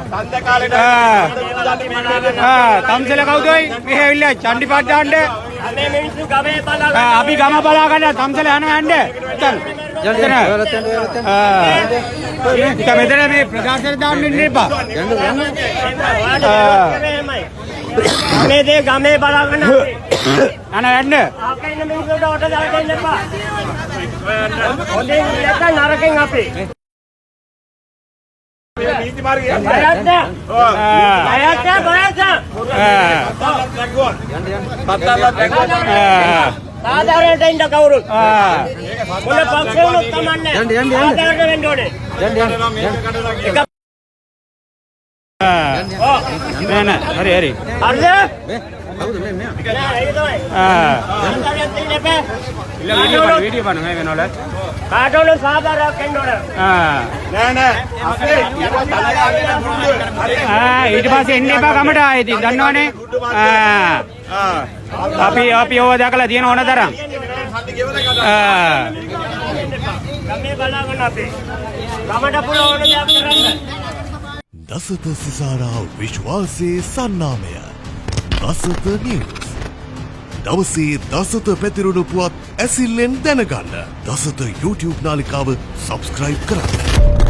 ආ ආ තම්සල කවුද ඔයි? මෙහෙ ඇවිල්ලා චණ්ඩි පාත් දාන්න. මේ මිනිස්සු ගමේ බලා ආ, අපි ගම බලා ගන්න තම්සල යනවා යන්න. ඉතින් එතන. ආ ඉතින් මෙතන මේ ප්‍රකාශන දාන්න ඉන්න එපා. ආ. මේ දේ ගමේ බලා ගන්න අපි. යන යන්න. ආකේ ඉන්න මිනිස්සුන්ට ඔට දාලා දෙන්න එපා. හොඳින් නැත්නම් නරකින් අපි. නීති මාර්ගය යන්න. බයත් නෑ. ආ. බයත් නෑ, බයත් නෑ. ආ. ආ. සාධාරණට ඉන්න කවුරුත්. ආ. මොන පක්ෂ වුණත් කමන්නේ. සාධාරණ වෙන්න ඕනේ. එක. ආ. නෑ නෑ, හරි හරි. හරිද? නෑ, ඒක තමයි. ආ. සාධාරණයක් තියෙන්න එපා. இல்ல, வீடியோ பண்ணு, வீடியோ பண்ணுங்க வேணும்ல. කාට ඕන සාධාරණයක් වෙන්න ඕනේ. ආ. නෑ නෑ, අපේ ආ, ඊට පස්සේ එන්න එපා ගමට ආයෙ. ඉතින් දන්නවනේ. ආ, අපි අපි ඕව දැකලා තියෙන ඕන තරම්. ආ. ගමේ බලාගන්න අපි. ගමට පුළුවන් ඕන දෙයක් කරන්න. දසත සිසාරා විශ්වාසයේ සන්නාමය දසත නිවුස්. දවසේ දසත පැතිරුණු පුවත් ඇසිල්ලෙන් දැනගන්න දසත YouTube නාලිකාව සබස්ක්‍රයිබ් කරන්න.